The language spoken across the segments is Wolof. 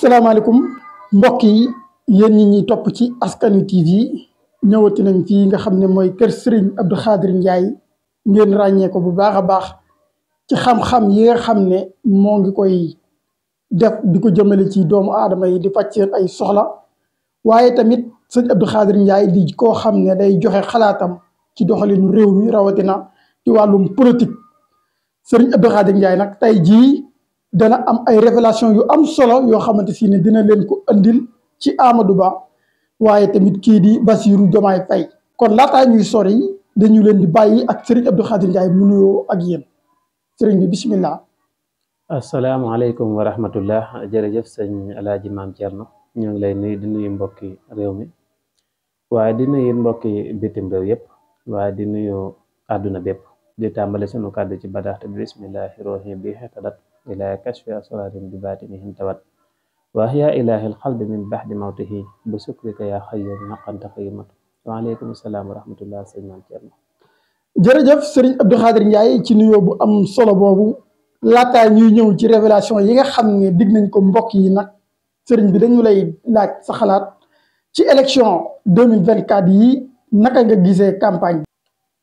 salaamaaleykum mbokk yi yéen ñi ñuy topp ci askanu TV ñëwati nañ fii nga xam ne mooy kër Serigne Abdou Khadir Ndiaye ngeen ràññee ko bu baax a baax ci xam-xam yi nga xam ne moo ngi koy def di ko jëmale ci doomu aadama yi di faj seen ay soxla waaye tamit sëñ Abdou Khadir Ndiaye di koo xam ne day joxe xalaatam ci doxalinu réew mi rawatina ci wàllum politique Serigne Abdou Khadir Ndiaye nag tey jii dana am ay révélation yu am solo yoo xamante si ne dina leen ko andil ci Amadou Ba waaye tamit kii di Bassirou Diomaye Faye kon laataa ñuy sori dañu leen di bàyyi ak Serigne Abdou Khadir Ndiaye mu nuyoo ak yéen Serigne bi bismillah. asalaamaaleykum wa rahmatullah jërëjëf sëñ Alaaji Maam Thierno ñoo ngi lay nuyu di nuyu mbokki réew mi waaye di nuyu mbokki bitim réew yëpp waaye di nuyu àdduna bépp di tàmbale sunu kàddu ci badaxte bi bismillahi rohi bi xetadat ilaa kashfi asrarin bi baatinihin tawat waa yaa ilaahil xalbi min baxdi mawtihi bu sukrika yaa xayyum naqanta xayimatu waaleykum salaam wa rahmatullah sëñ Maam Thierno. jërëjëf Serigne Abdou Khadir Ndiaye ci nuyoo bu am solo boobu laataa ñuy ñëw ci révélation yi nga xam ne dig nañ ko mbokk yi nag Serigne bi dañu lay laaj sa xalaat ci élection 2024 yi naka nga gisee campagne bi.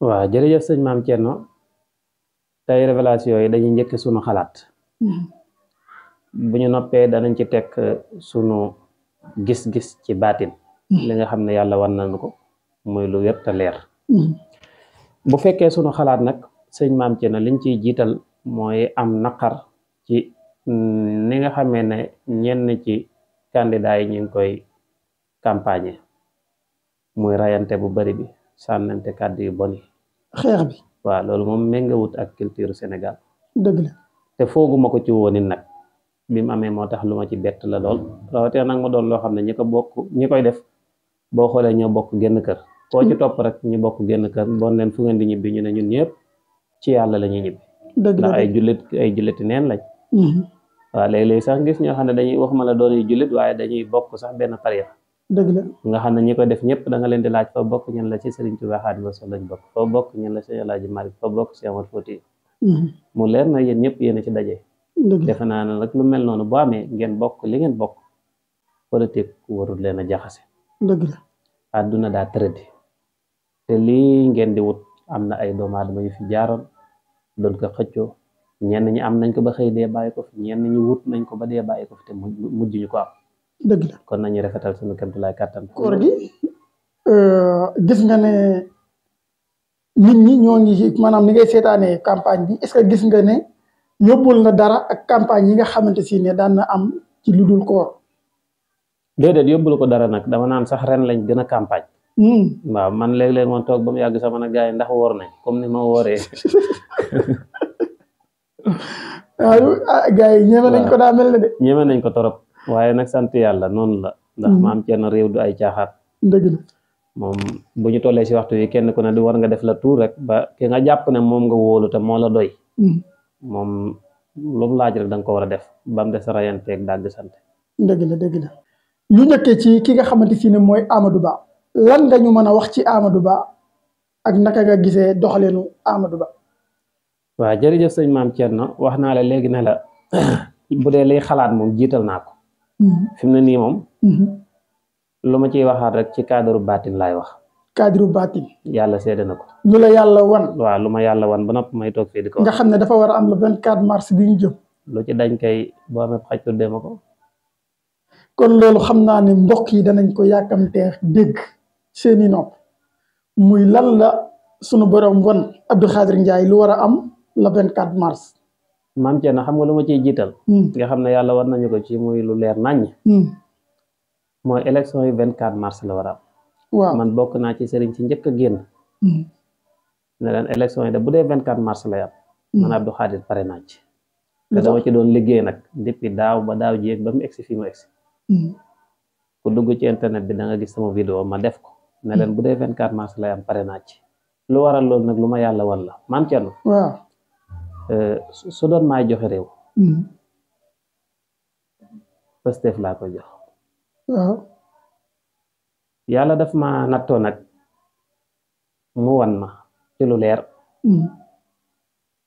waaw jërëjëf sëñ Maam Thierno tey révélation yi dañuy njëkk sunu xalaat. bu ñu noppee danañ ci teg sunu gis-gis ci baatin li nga xam ne yàlla war nañu ko muy lu wér te leer bu fekkee sunu xalaat nag sëñ Maam Thierno liñ ciy jiital mooy am naqar ci ni nga xamee ne ñenn ci candidat yi ñu ngi koy campagne muy rayante bu bari bi sànnante kàddu yu bon yi xeex bi waaw loolu moom méngawut ak culture Sénégal dëgg la te fooguma ko ci wooni nag bi mu amee moo tax lu ma ci bett la lool rawatina nag ma doon loo xam ne ñi ko bokk ñi koy def boo xoolee ñoo bokk génn kër koo ci topp rek ñu bokk génn kër bon leen fu ngeen di ñibbi ñu ne ñun ñëpp ci yàlla la ñuy ñibbi ndax ay julliti neen lañ waaw léeg-léeg sax gis ñoo xam ne dañuy wax ma la doon yu jullit waaye dañuy bokk sax benn tariixa dëgg la nga xam ne ñi koy def ñëpp da nga leen di laaj fa bokk ñen la ci Sëriñ Tuubaa Xaadimu Rasuul lañ bokk fa bokk ñen la Sëriñ Alaaji Maalik fa bokk Sëriñ Omar Fuuti mu leer na yéen ñëpp yéen a ci daje defe naa ne nag lu mel noonu boo amee ngeen bokk li ngeen bokk politique warul leen a jaxase dëgg la àdduna daa tëradi te lii ngeen di wut am na ay doomu aadama yu fi jaaroon doon ko xëccoo ñenn ñi am nañ ko ba xëy dee bàyyi ko fi ñenn ñi wut nañ ko ba dee bàyyi ko fi te mujj ñu ko am dëgg la kon nañu rafetal suñu kéemtulaay kàttan koor gi gis nga ne nit ñi ñoo ngi maanaam ni ngay seetaanee campagne bi est-ce que gis nga ne yóbbul na dara ak campagne yi nga xamante si ne daan na am ci lu dul koor déedéet yóbbul ko dara nag dama naan sax ren lañ gën a campagne waaw man léeg-léeg moom toog ba mu yàgg sama nag gars yi ndax woor nañ comme ni ma wooree waaw gars yi ñeme nañ ko daa mel ne de ñeme nañ ko torop waaye nag sant yàlla noonu la ndax Maam Thierno réew du ay caaxaat dëgg la moom bu ñu tollee si waxtu yi kenn ku ne di war nga def la tout rek ba ki nga jàpp ne moom nga wóolu te moo la doy moom lu mu laaj rek da nga ko war a def ba mu des rayanteeg dàgg sant dëgg la dëgg la ñu njëkkee ci ki nga xamante si ne mooy Amadou Ba lan nga ñu mën a wax ci Amadou Ba ak naka nga gisee doxaleenu Amadou Ba. waaw jërëjëf sëñ Maam Thierno wax naa la léegi ne la bu dee liy xalaat moom jiital naa ko fi mu ne nii moom lu ma ciy waxaat rek ci cadre baatin laay wax cadre baatin yàlla seede na ko lu la yàlla wan waaw lu ma yàlla wan ba nopp may toog fii di ko nga xam ne dafa war a am le 24 mars bi ñu jëm lu ci dañ kay boo amee xaj tuddee ma ko kon loolu xam naa ne mbokk yi danañ ko yàkkamtee dégg seeni nopp muy lan la sunu borom wan Abdou Khadir Ndiaye lu war a am le 24 mars. Maam Thierno xam nga lu ma ciy jiital nga xam ne yàlla war nañu ko ci muy lu leer naññ mooy élection yi 24 mars la war a am waaw man bokk naa ci sëriñ ci njëkk a génn ne leen élection yi de bu dee 24 mars lay am man Abdou Khadir pare naa ci te dama ci doon liggéey nag depuis daaw ba daaw jéeg ba mu egsi fii mu egsi ku dugg ci internet bi da nga gis sama vidéo ma def ko ne leen bu dee 24 mars lay am pare naa ci lu waral loolu nag lu ma yàlla wan la Maam Thierno waaw su doon maay joxe réew Pastef laa koy jox waaw yàlla daf ma nattoo nag mu wan ma ci lu leer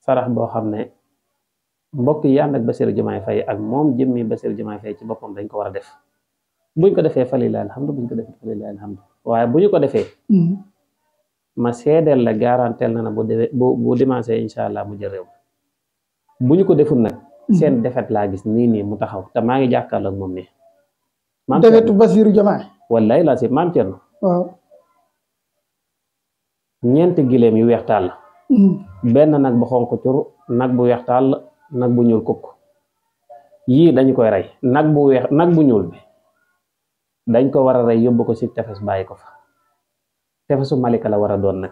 sarax boo xam ne mbokk yi ànd ak Bassirou Diomaye Faye ak moom jëmmi Bassirou Diomaye Faye ci boppam dañ ko war a def buñ ko defee falilahi alhamdu buñ ko defee falilahi alhamdu waaye bu ñu ko defee ma seedeel la garanteel na bu defee bu dimanche incha allah mu jël réew bu ñu ko deful nag seen defet laa gis nii mu taxaw te maa ngi jàkkaarloo ak moom nii defetu Bassirou Diomaye wallahi laa si maam Thierno waaw ñeenti gileem yu weex tàll benn nag bu xonq cur nag bu weex tàll nag bu ñuul kukk yii dañu koy rey nag bu weex nag bu ñuul bi dañ ko war a rey yóbbu ko si tefes bàyyi ko fa tefesu Malika la war a doon nag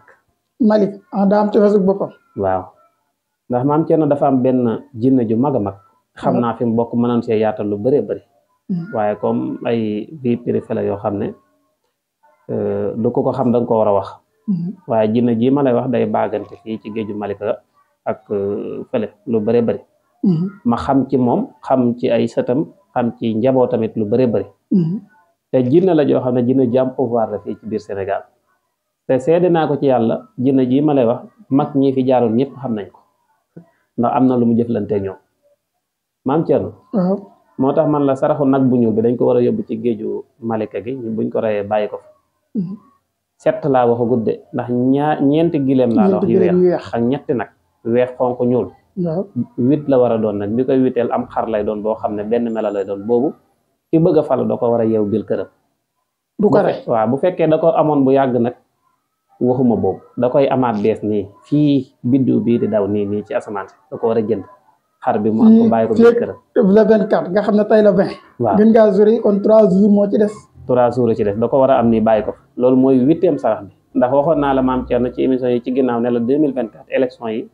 Malika daa am tefesu boppam waaw ndax maam Thierno dafa am benn jinne ju mag a mag xam naa fi mu bokk mënoon see yaatal lu bëree bëri waaye comme ay vie privée la yoo xam ne du ko xam danga ko war a wax waaye jinne ji ma lay wax day baagante fii ci géeju Malika ak fële lu bëree bëri ma xam ci moom xam ci ay sëtam xam ci njaboo tamit lu bëree bëri te jinne la joo xam ne jinne jàmm pouvoir la fii ci biir Sénégal te seede naa ko ci yàlla jinne ji ma lay wax mag ñi fi jaaroon ñëpp xam nañ ko ndax am na lu mu jëflante ñoom maam Thierno moo tax man la saraxu nag bu ñuul bi dañ ko war a yóbbu ci géeju Malika gi buñ ko reyee bàyyi ko fa set laa wax a gudde ndax ñeenti gileem laa la wax yu weex ak ñetti nag weex xonq ñuul 8 la war a doon nag bi koy witeel am xar lay doon boo xam ne benn mela lay doon boobu ki bëgg a fal da ko war a yeew bil këram du ko rey waaw bu fekkee da ko amoon bu yàgg nag waxuma boobu da koy amaat bees nii fii biddiw bii di daw nii ci asamaan si da ko war a jënd xar bi mu am ko bàyyi ko bil këram le 24 nga xam ne tey la 20 waaw gën ngaa sori kon 3 jours moo ci des 3 jours ci des da ko war a am nii bàyyi ko fa loolu mooy 8e sarax bi ndax waxoon naa la maam Thierno ci émission yi ci ginnaaw ne la 2024 élection yi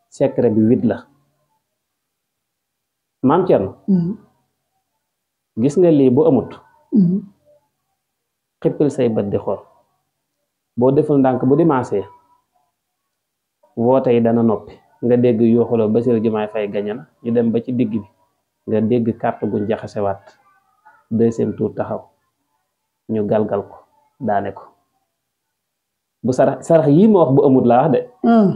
secret bi 8 la maam Thierno gis nga lii bu amut xippil say bët di xool boo deful ndànk bu dimanche woote yi dana noppi nga dégg yooxaloo Bassirou Diomaye Faye gañe na ñu dem ba ci digg bi nga dégg carte guñ jaxasewaat 2e tour taxaw ñu galgal ko daane ko bu sarax yii ma wax bu amut laa wax de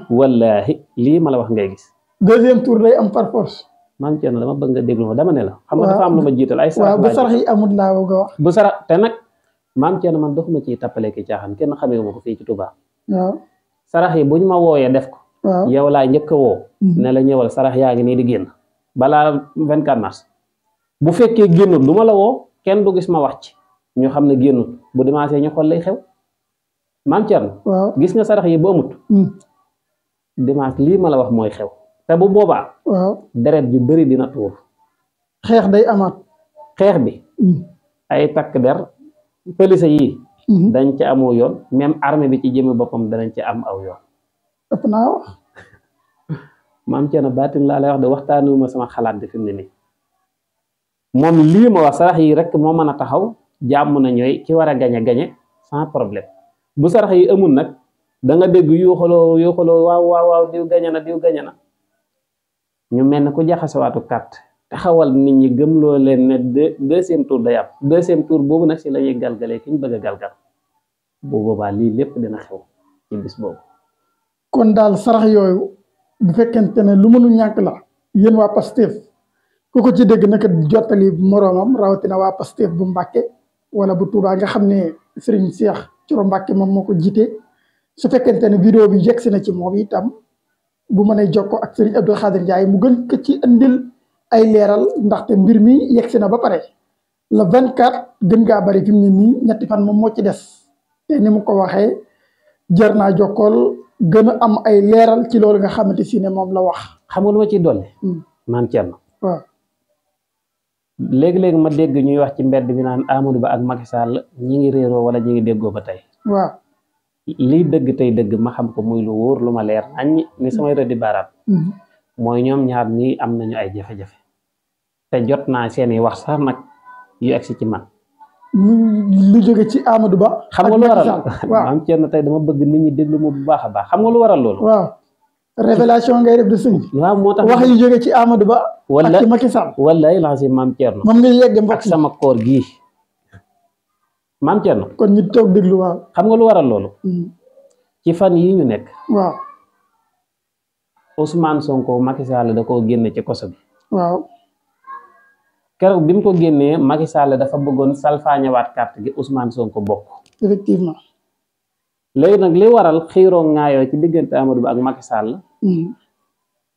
wallahi lii ma la wax ngay gis 2e tour day am par force maam Thierno dama bëgg nga déglu ma dama ne la xam nga dafa am lu ma jiital ay sarax bu sarax yi amut laa bëgg a wax bu sarax te nag maam Thierno man doxuma ciy tappale ki caaxaan kenn xamee ma ko fii ci Touba waaw sarax yi bu ñu ma wooyee def ko yow laa njëkk a woo ne la ñëwal sarax yaa ngi nii di génn balaa 24 mars bu fekkee génnul du ma la woo kenn du gis ma wax ci ñu xam ne génnul bu dimanche ñu xool lay xew maam Thierno gis nga sarax yi bu amut dimanche lii ma la wax mooy xew te bu boobaa deret ju bëri dina tuur xeex day amaat xeex bi ay takk der police yi dañ ci amoo yoon même armée bi ci jëmmi boppam danañ ci am aw yoon ëpp naa wax maam Thierno baatin laa lay wax de waxtaanuma sama xalaat bi fi mu ne nii moom lii ma wax sarax yi rek moo mën a taxaw jàmm na ñooy ci war a gañe sans problème bu sarax yi amul nag da nga dégg yuuxaloo waaw diw gañe na ñu mel ne ku jaxasewaatu carte taxawal nit ñi gëmloo leen ne 2e tour day am 2e tour boobu nag si la ñuy galgalee ki ñu bëgg a galgal bu boobaa lii lépp dina xew ci bis boobu kon daal sarax yooyu bu fekkente ne lu mënul ñàkk la yéen waa Pastef ku ko ci dégg naka jottali moroomam rawatina waa Pastef bu Mbàkke wala bu Touba nga xam ne Serigne Cheikh Thioro Mbàkke moom moo ko jiite su fekkente ne vidéo bi yegsi na ci moom itam bu mënee jokkoo ak Serigne Abdou Khadir Ndiaye mu gën ko ci andil ay leeral ndaxte mbir mi yegsi na ba pare le 24 gën ngaa bari fi mu ne nii ñetti fan moom moo ci des te ni mu ko waxee jar naa jokkool gën a am ay leeral ci loolu nga xamante si ne moom la wax. xam nga lu ma ciy dolli. maam Thierno. waaw léegi-léegi ma dégg ñuy wax ci mbedd bi naan Amadou Ba ak Macky Sall ñi ngi réeroo wala ñi ngi déggoo ba tey. waaw lii dëgg tey dëgg ma xam ko muy lu wóor lu ma leer nañ ni samay rëddi baaraam. mooy ñoom ñaar ñii am nañu ay jafe-jafe te jot naa seeni wax sax nag yu egsi ci man. lu jóge ci Amadou Ba. xam nga lu waral waaw maam Thierno tey dama bëgg nit ñi déglu ma bu baax a baax xam nga lu waral loolu. waaw révélation ngay def de sëñ bi. waaw moo tax wax yu jóge ci Amadou Ba. wala ak ci Macky Sall. wallaay laa si maam Thierno. moom ngay yegg mbokk ak sama koor gii maam Thierno. kon ñu toog déglu waaw. xam nga lu waral loolu. ci fan yii ñu nekk. waaw Ousmane Sonko Macky Sall da koo génne ci koso bi. waaw. keroog bi mu ko génnee Macky Sall dafa bëggoon salfaañewaat carte gi Ousmane Sonko bokk. effectivement. léegi nag li waral xiiroo ŋaayoo ci diggante Amadou Ba ak Macky Sall.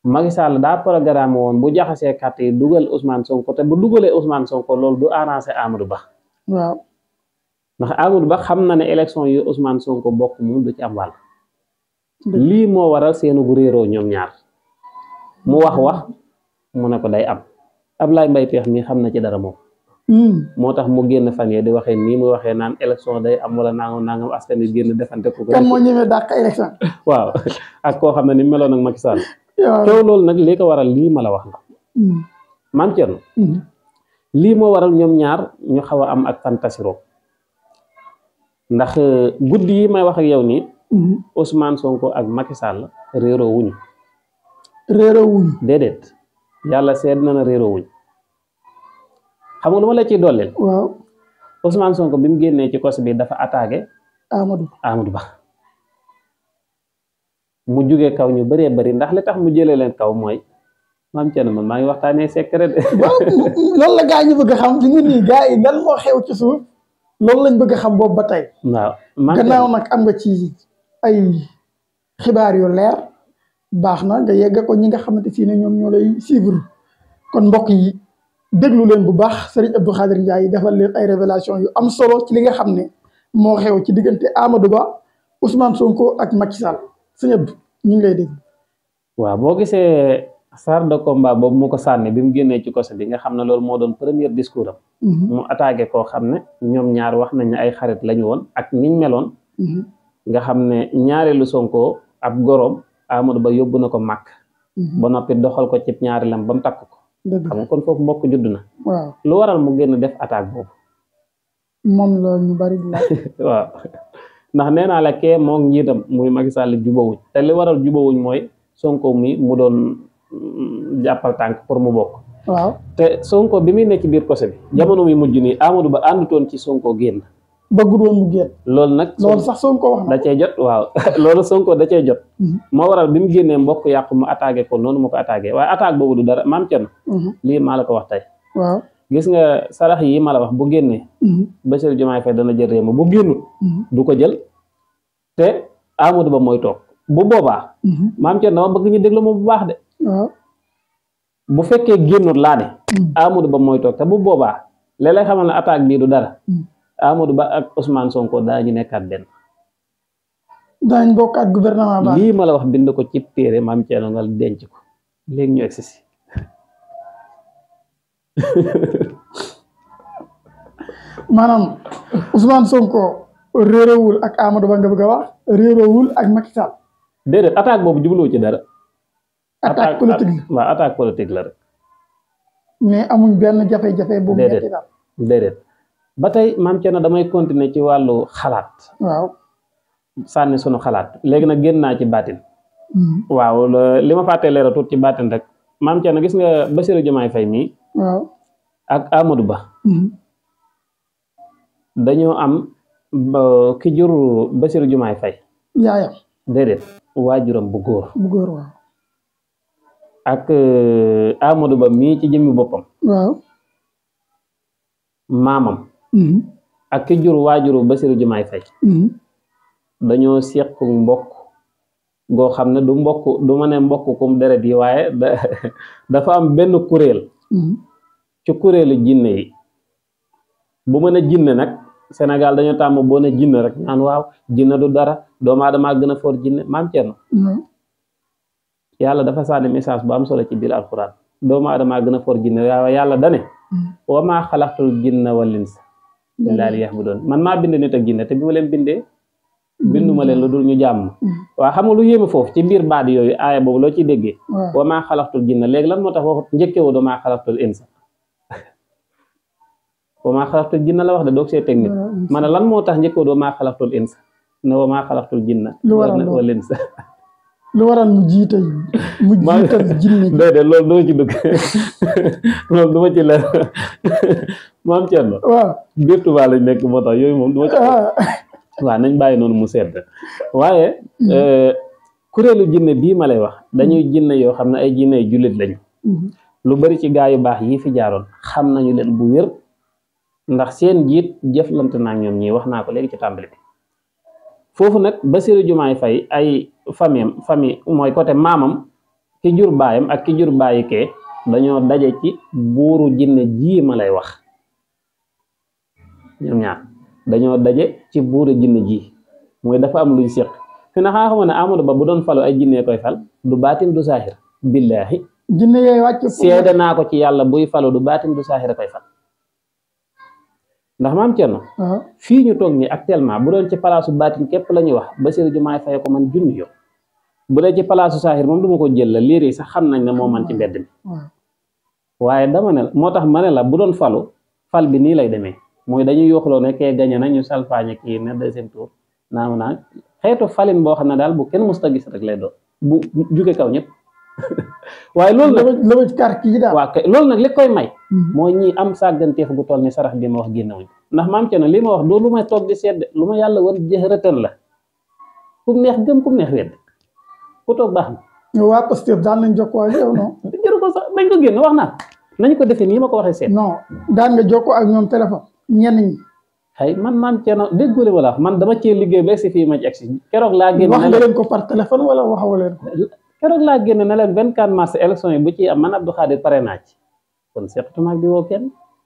Macky Sall daa programme woon bu jaxasee carte yi dugal Ousmane Sonko te bu dugalee Ousmane Sonko loolu du arrangé Amadou Ba. waaw. ndax Amadou Ba xam na ne élection yi Ousmane Sonko bokk moom du ci am wàll. lii moo waral seenu gu réeroo ñoom ñaar mu wax mu ne ko day am Ablaye Mbaye Peex mii xam na ci dara moom. moo tax mu génn fan yee di waxee nii muy waxee naan élection day am wala nangam askan wi génn defante ko. kan moo ñëwee dàq élection. waaw ak koo xam ne ni meloon ak Macky Sall. teew loolu nag lii ko waral lii ma la wax la. Mame Thierno. lii moo waral ñoom ñaar ñu xaw a am ak fantasiro ndax guddi yi may wax ak yow nii. Ousmane Sonko ak Macky Sall réeroo wuñu. déedéet yàlla seet na réeroo wuñu. xam nga lu ma la ciy dolleel. waaw. Ousmane Sonko bi mu génnee ci kos bi dafa attaqué. Amadou Ba. mu jugee kaw ñu bëree bëri ndax li tax mu jëlee leen kaw mooy Mame Thierno man maa ngi waxtaanee secret. waaw loolu la gaa ñu bëgg a xam li nga nii gaa yi lan moo xew ci suuf loolu lañ bëgg a xam boobu ba tey. waaw gannaaw nag am nga ci ay xibaar yu leer baax na nga yegg ko ñi nga xamante si ne ñoom ñoo lay suivre kon mbokk yi déglu leen bu baax Serigne Abdou Khadir Ndiaye defal leen ay révélation yu am solo ci li nga xam ne moo xew ci diggante Amadou Ba Ousmane Sonko ak Macky Sall sëñ Abdou ñu ngi lay dégg. waaw boo gisee char de combat boobu mu ko sànni bi mu génnee ci koso bi nga xam ne loolu moo doon premier discours am. mu attaqué koo xam ne ñoom ñaar wax nañ ne ay xarit lañu woon ak niñ meloon. nga xam ne ñaareelu Sonko ab gorom Amadou Ba yóbbu na ko màkk. ba noppi doxal ko ci ñaareelam ba mu takk ko. xam nga kon foofu mbokk judd na. waaw lu waral mu génn def attaque boobu. moom la ñu bari la. waaw ndax nee naa la kee moom njiitam muy Macky Sall jubawuñ te li waral jubawuñ mooy Sonko mi mu doon jàppal tànk pour mu bokk. waaw te Sonko bi muy nekk ci biir koso bi jamono mi mujj nii Amadou Ba àndutoon ci Sonko génn. bëggu doon mu génn. loolu nag. loolu sax Sonko wax na da cee jot waaw loolu Sonko da cee jot. moo waral bi mu génnee mbokk yàqu mu attaqué ko noonu mu ko attaqué waaye attaque boobu du dara Mame Thierno. lii maa la ko wax tey. waaw gis nga sarax yi ma la wax bu génnee. Bassirou Diomaye Faye dana jël réew mi bu génnul. du ko jël te Amadou Ba mooy toog bu boobaa. Mame Thierno dama bëgg ñu déglu ma bu baax de. waaw bu fekkee génnul laa ne. Amadou Ba mooy toog te bu boobaa léeg-léeg xamal ne attaque bii du dara. Amadou Ba ak Ousmane Sonko daañu nekkaat benn. daañu bokkaat gouvernement ba. lii ma la wax bind ko ci téere Mame Thierno nga denc ko léegi ñu egsi si. maanaam Ousmane Sonko réeroowul ak Amadou Ba nga bëgg a wax réeroowul ak Macky Sall. déedéet attaque boobu jubluwu ci dara. attaque politique la waaw attaque politique la rek. mais amuñ benn jafe-jafe. bu mu metti daal déedéet ba tey Mame Thierno damay continuer ci wàllu xalaat. waaw sànni sunu xalaat léegi nag génn naa ci baatin. waaw li ma fàttee leeral tuut ci baatin rek Mame Thierno gis nga Bassirou Diomaye Faye mii. waaw ak Amadou Ba. dañoo am ki jur Bassirou Diomaye Faye. yaayam. déedéet waajuram bu góor. bu góor waaw. ak Amadou Ba mii ci jëmmi boppam. waaw. maamam. ak ki jur waajuru Bassirou Diomaye Faye. dañoo seq mbokk goo xam ne du mbokk du ma ne mbokk kum deret yi waaye dafa am benn kuréel. ci kuréelu jinne yi bu mën a jinne nag Sénégal dañoo tàmm boo ne jinne rek naan waaw jinne du dara doomu aadama gën a foor jinne Mame Thierno. yàlla dafa sànni message bu am solo ci biir alxuraan doomu aadama gën a foor jinne waaye yàlla dane wa maa xalaqtul jinna wal insa illaa liya'buduun man maa bind nit ak jinne te bi ma leen bindee binduma leen lu dul ñu jàmm. waaw xam nga lu yéeme foofu ci biir baat yooyu aaya boobu loo ciy déggee. wa maa xalaqtul jinna léegi lan moo tax waxut njëkkewoo wa maa xalaqtul insa wa maa xalaqtul jinna la wax de doog see technique ma ne lan moo tax njëkkewoo wa maa xalaqtul insa ne wa maa xalaqtul jinna wal insa lu waral mu jiital jinne déedéet loolu doo ci dugg loolu du ma ci leer Mame Thierno waaw biir Tuubaa lañ nekk moo tax yooyu moom du ma ci waaw nañ bàyyi noonu mu sedd waaye kuréelu jinne bii ma lay wax dañuy jinne yoo xam ne ay jinne yu jullit lañu lu bari ci gaa yu baax yi fi jaaroon xam nañu leen bu wér ndax seen jiit jëflante naa ñoom ñii wax naa ko léegi ci tàmbali bi foofu nag Bassirou Diomaye Faye ay famille mooy côté maamam ki jur baayam ak ki jur baayi kee dañoo daje ci buuru jinne ji ma lay wax ñoom ñaar dañoo daje ci buuru jinne ji mooy dafa am luñ séq fi na xaa xamoon ne Amadou Ba bu doon falu ay jinne koy fal du baatin du saahir billaahi jinne yooyu wàcc seede naa ko ci yàlla buy falu du baatin du saahir koy fal ndax maam Thierno fii ñu toog nii actuellement bu doon ci palaasu baatin képp la ñuy wax Bassirou Diomaye Faye ko man junni yow bu dee ci palaasu saahir moom du ma ko jël la liir yi sax xam nañ ne moo man ci mbedd mi waaye dama ne moo tax ma ne la bu doon falu fal bi nii lay demee mooy dañuy yooxloo ne kee gañe na ñu salfaañe kii ne deuxième tour naa xeetu falin boo xam ne daal bu kenn musta gis rek lay doon bu juge kaw ñëpp waaye loolu nag la ci carte yi daal waaw kay loolu nag li koy may mooy ñi am sàgganteef gu toll ni sarax bi ma wax génnewuñ ndax maam Thierno li ma wax doo lu may toog di sedd lu ma yàlla war jëxërëtan la ku neex gëm ku neex wedd ku toog baax na waa Pastef daal nañ jokkoo ak yow non jëru ko sax dañ ko génn wax naa nañ ko defee nii ma ko waxee seet non daan nga jokkoo ak ñoom téléphone ñenn ñi xëy man maam Thierno déggoo li ma la wax man dama cee liggéey ba si fii ma ci egsi keroog laa génn wax nga leen ko par téléphone wala waxoo leen ko keroog laa génn ne leen 24 mars élection yi bu ci am man Abdou Khadir pare naa ci kon seqatumaak di woo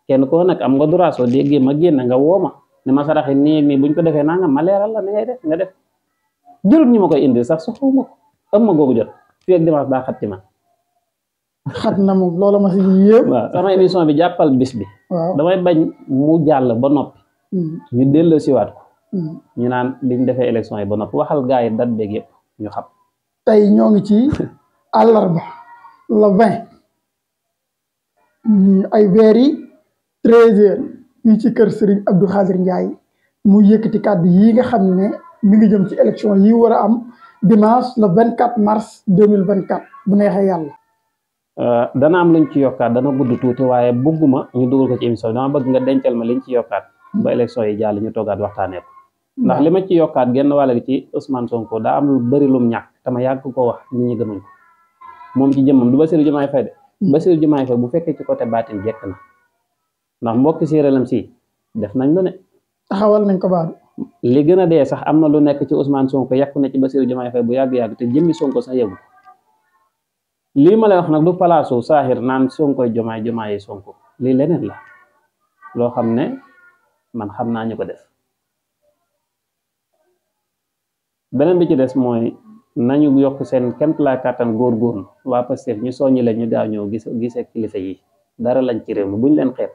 kenn koo nag am nga droit soo déggee ma génn nga woo ma ne ma saraxi nii nii buñ ko defee naa nga ma leeral la ni ngay def nga def jërut ñu ma koy indi sax soxuma ko am ma googu jot fii ak dimanche daa xat ci man xat na moom loolu ma si yëpp waaw sama émission bi jàppal bis bi waaw damay bañ mu jàll ba noppi ñu delloo siwaat ko ñu naan biñ defee élection yi ba noppi waxal gaa yi date beeg yëpp ñu xam tey ñoo ngi ci àllarba le 20 ay weer yi 13h fii ci kër Serigne Abdou Khadir Ndiaye mu yëkkati kàddu yi nga xam ne mi ngi jëm ci élection yi war a am dimanche le 24 mars 2024 bu neexee yàlla. dana am luñ ci yokkaat dana gudd tuuti waaye bëgguma ñu dugal ko ci émission bi dama bëgg nga dencal ma liñ ci yokkaat ba élection yi jàll ñu toogaat waxtaanee ko ndax li ma ci yokkaat genn wàll gi ci Ousmane Sonko daa am lu bëri lum ñàkk tama yàgg ko wax nit ñi gëmuñ ko moom ci jëmmam du Bassirou Diomaye Faye de Bassirou Diomaye Faye bu fekkee ci côté baatin jekk na ndax mbokki séeréeram si def nañ lu ne taxawal nañ ko baax li gën a dee sax am na lu nekk ci Ousmane Sonko yàqu na ci Bassirou Diomaye Faye bu yàgg-yàgg te jëmmi Sonko sax yëgu lii ma lay wax nag du palaasu saaxir naan Sonkoy Diomaye Sonko lii leneen la loo xam ne man xam naa ñu ko def beneen bi ci des mooy nañu yokk seen kemtalaay kàttan góorgóorlu waa Pastef ñu soññi leen ñu gaaw ñëw gisee kilifa yi dara lañ ci réew mi buñ leen xeeb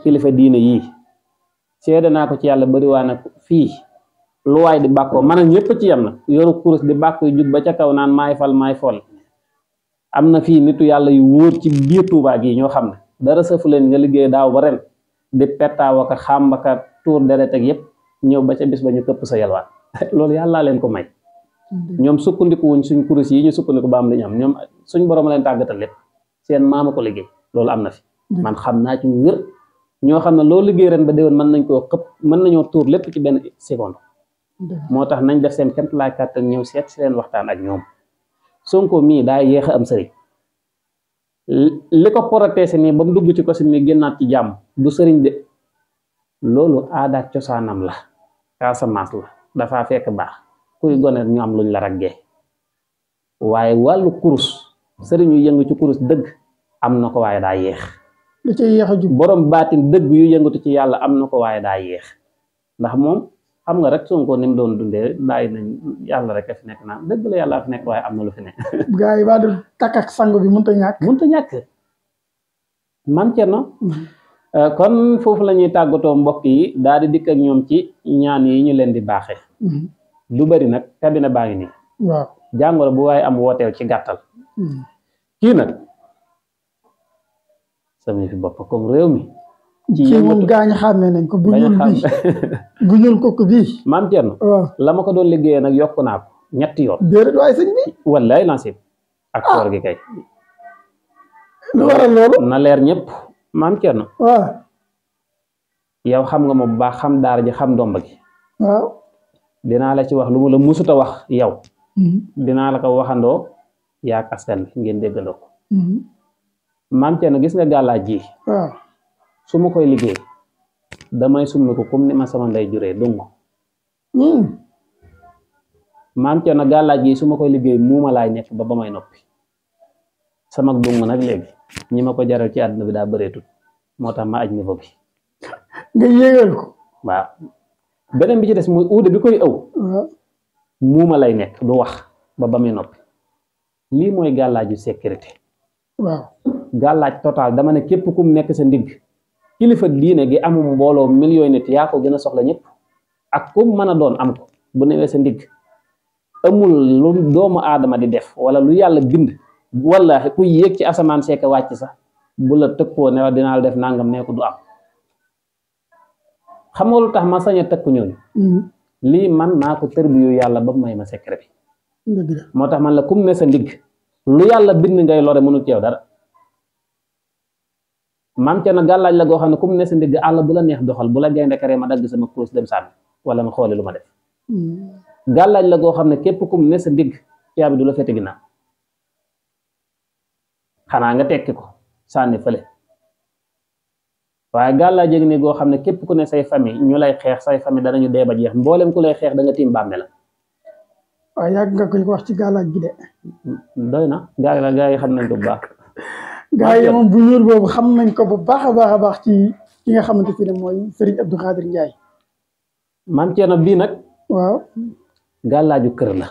kilifa diine yii seede naa ko ci yàlla bari waa nag fii lu waay di bàkkoo man ak ñëpp ci yam na yoru kurus di bàkk yu jug ba ca kaw naan maay fal maay fol am na fii nitu yàlla yu wóor ci biir Tuubaa gi ñoo xam ne dara sëfu leen nga liggéey daaw ba ren di pettaaw ak xàmbaka tuur deret ak yëpp ñëw ba ca bis ba ñu këpp sa yalwaan loolu yàllaa leen ko may ñoom sukkandiku wuñ suñ kurus yi ñu sukkandiku ba am li ñu am ñoom suñ borom leen tàggatal lépp seen maama ko liggéey loolu am na fi man xam naa ci wér ñoo xam ne loo liggéey ren ba déwén mën nañ koo xëpp mën nañoo tuur lépp ci benn seconde moo tax nañ def seen kemt laay kàttan ñëw seet si leen waxtaan ak ñoom Sonko mii daa yéex a am sëriñ li ko protésé nii ba mu dugg ci ko si mi génnaat ci jàmm du sëriñ de loolu aada ak cosaanam la Casamance la dafaa fekk baax kuy gone ñu am luñ la raggee waaye wàllu kurus sëriñ yu yëngu ci kurus dëgg am na ko waaye daa yéex da cay yéex a jub borom baatin dëgg yu yëngatu ci yàlla am na ko waaye daa yéex ndax moom xam nga rek Sonko ni mu doon dundee bàyyi nañ yàlla rek a fi nekk naan dëgg la yàlla fi nekk waaye am na lu fi nekk. gars yi waa du takk ak sangu bi mënut a ñàkk. mënut a ñàkk man Thierno. kon foofu la ñuy tàggatoo mbokk yi daal di dikk ak ñoom ci ñaan yi ñu leen di baaxee. du bëri nag cabinet baa ngi nii. waaw jàngoro bu waaye am wooteel ci gàttal. kii nag sama fi bopp comme réew mi. ci moom gaañ xàmmee nañ ko bu ñuul bii bu ñuul kooku bii. maam Thierno. waaw la ma ko doon liggéeyee nag yokku naa ko ñetti yoon. déedéet waaye sëñ bi. wallaay lancé ak koor gi kay. lu waral loolu. na leer ñëpp maam Thierno. waaw. yow xam nga ma bu baax xam daara ji xam ndomba gi. waaw. dinaa la ci wax lu mu la musuta wax yow. dinaa la ko waxandoo yaak askan bi ngeen déggandoo ko maam Thierno gis nga gàllaaj ji waaw su ma koy liggéey damay summi ko comme ni ma sama ndey juree dung maam Thierno gàllaaj ji su ma koy liggéey muuma laay nekk ba may noppi sama dung nag léegi ñi ma ko jaral ci àdduna bi daa bëreetut moo tax ma aj niveau bi nga yéegal ko waaw beneen bi ci des muy uude bi koy ëw muuma lay nekk du wax ba muy noppi lii mooy gàllaaju sécurité waaw gàllaaj total dama ne képp kum nekk sa ndigg kilifa diine gi amum mbooloo millions nit yaa ko gën a soxla ñëpp ak kum mën a doon am ko bu newee sa ndigg amul lu doomu aadama di def wala lu yàlla bind wala ku yéeg ci asamaan seeka wàcc sax bu la tëkkoo ne dinaa def nangam ne ko du am xam nga lu tax ma sañ a tëkku ñooñu lii man maa ko tërbiyu yàlla ba may ma secret bi moo tax man la kum ne sa ndigg lu yàlla bind ngay lore mënul ci yow dara maam Thierno gàllaaj la goo xam ne kum ne sa ndigg àll bu la neex doxal bu la gaynde karee ma dagg sama kurus dem sànni wala ma xooli lu ma def gàllaaj la goo xam ne képp kum ne sa ndigg caabi du la fete ginnaaw xanaa nga tekki ko sànni fële waaye gàllaaj yëg ne goo xam ne képp ku ne say famille ñu lay xeex say famille danañu dee ba jeex mboolem ku lay xeex da nga tiim bàmme la waaw yàgg nga koy wax ci gàllaaj gi de doy na gaa yi xam nañ ko bu baax gaa yi moom bu ñuul boobu xam nañ ko bu baax a baax ci ki nga xamante ne mooy Serigne Abdou Khadir Ndiaye maam Thierno bii nag waaw gàllaaju kër la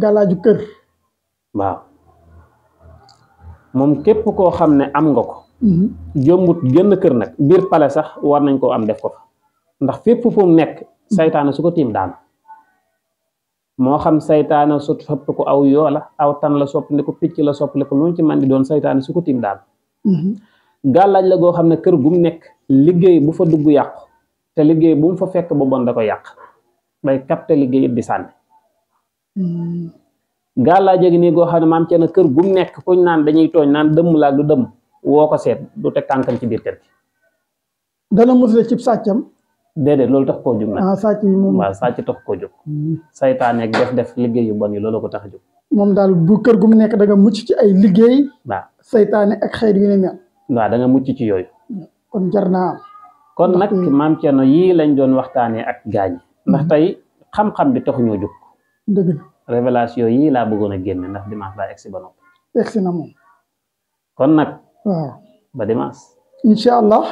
gàllaaju kër waaw moom képp koo xam ne am nga ko jombut génn kër nag biir pale sax war nañ koo am def ko fa ndax fépp fu mu nekk saytaane su ko tiim daan moo xam saytaane su sopp ko aw yoo la aw tan la soppali ko picc la soppali ko lu mu ci man di doon saytaane su ko tiim daan gàllaaj la goo xam ne kër gu mu nekk liggéey bu fa dugg yàqu te liggéey bu mu fa fekk ba bon da ko yàq day capté liggéey it di sànni gàllaaj gi nii goo xam ne maam Thierno kër gu mu nekk kuñ naan dañuy tooñ naan dëmm laa du dëmm woo ko seet du teg tànkam ci biir kër gi dana musle cib sàccam déedéet loolu tax koo jóg nag sàcc yi moom waaw sàcc tax koo jóg saytaane ak def liggéey yu bon yi loolu ko tax a jóg moom daal bu kër gu mu nekk da nga mucc ci ay liggéey waaw saytaane ak xeet yu ne mel waaw da nga mucc ci yooyu kon jar naa am kon nag maam Thierno yii lañ doon waxtaanee ak gaañ ndax tey xam-xam bi taxuñoo jóg dëgg la révélation yii laa bëggoon a génne ndax dimanche laa egsi ba noppi egsi na moom kon nag waaw ba dimanche incha allah